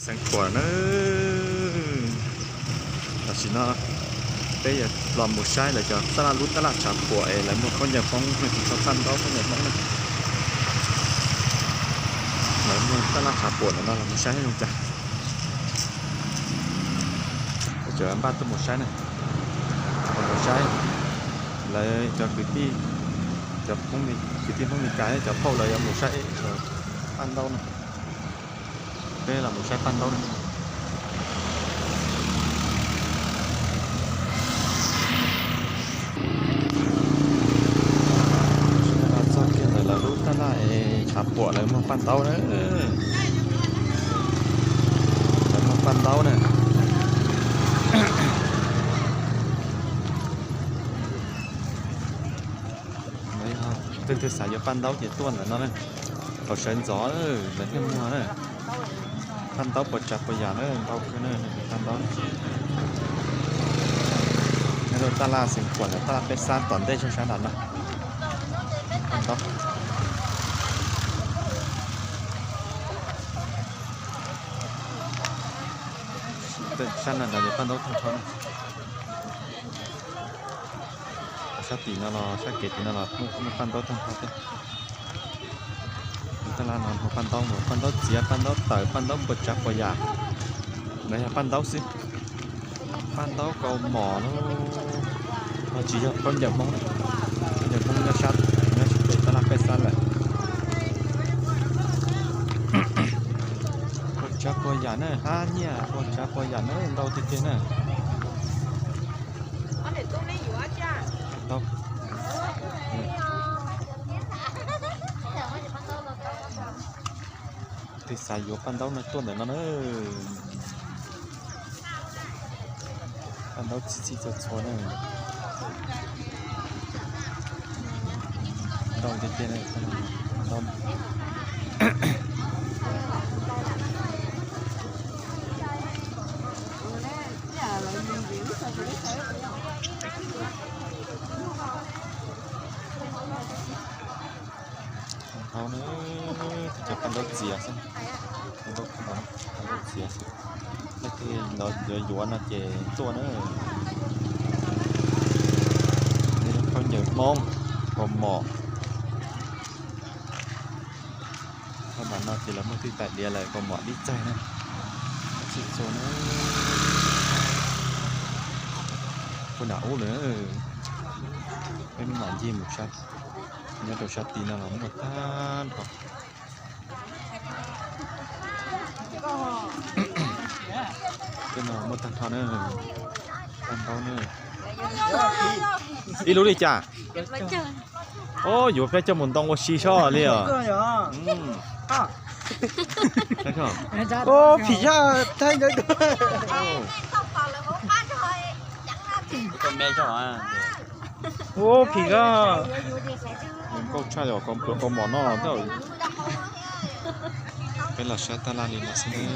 Xeev Khuam na. Tam sim no peb yuav los mus saib lawv cov taj laj, lub taj laj tshav puam es lawv muag khaub ncaws Hmoob, tsis tau paj ntaub khaub ncaws Hmoob na. Lawv muag taj laj tshav puam ntawm no los mus saib zoo cas. Peb tseem npaj tuaj mus saib na. Mus saib lawv cov kwv tij, cov kwv tij Hmoob Meskas, cov phauj lawv yuav mus saib paj ntaub no. Peb los mus saib paj ntaub na. Txog kiag ntawm lawv lub taj laj es tshav puam lawv muag paj ntaub na. Lawv muag paj ntaub na. Leej twg xav yuav paj ntaub ces tuaj ntawm no na. Thaum sawv ntxov lawv thiaj muag na. Paj ntaub puas tsav puas yam na, ntau kawg na, paj ntaub. Nyob rau taj laj Xeev Khuam ntawm taj laj peb xab tom ntej zog sab nram no. Paj ntaub. Sab nram no ces paj ntaub tag nrho na. Sab tim no los sab kev tim no los muaj paj ntaub tag nrho thiab. Taj laj no muag paj ntaub, paj ntaub txiav, paj ntaub tawm, paj ntaub puas tsav puas yam. Lawv yog paj ntaub xwb. Paj ntaub kaus mom no, tsis yog khaub ncaws Hmoob na. Khaub ncaws Hmoob nyob sab, nyob sab pem taj laj peb xab lawm. Puas tsav puas yam na, hab nyiaj puas tsav puas yam na, ntau tiag tiag na. Ntau. Twg xav yuav paj ntaub no tuaj ntawm no na. Paj ntaub txhij txhij txhua txhua na. Ntau tiag tiag na. Ntau na, cov paj ntaub txias xwb, paj ntaub, paj ntaub txias xwb. Leej twg yuav yuav no ces tuaj na. Khaub ncaws Hmoob, kaus mom. Thaj mam no ces lawv muag twj tais diav lawm, kaus mom dib txaig na. Txhij txhua na. Puag nram ub lawm. Peb mam ncig mus saib, nyob rau sab tid no los muaj tag nrho. Tej no muaj tag nrho na. Tag nrho na. Ib lub li cas? Os, yuav peb coj mus ntoo ua si soj li os. Ub, phim zaj thaij ntawd. Ub, phim zaj. Nkauj tshaj li os, kaus mom no. Peb los saib taj laj li no xwb ne.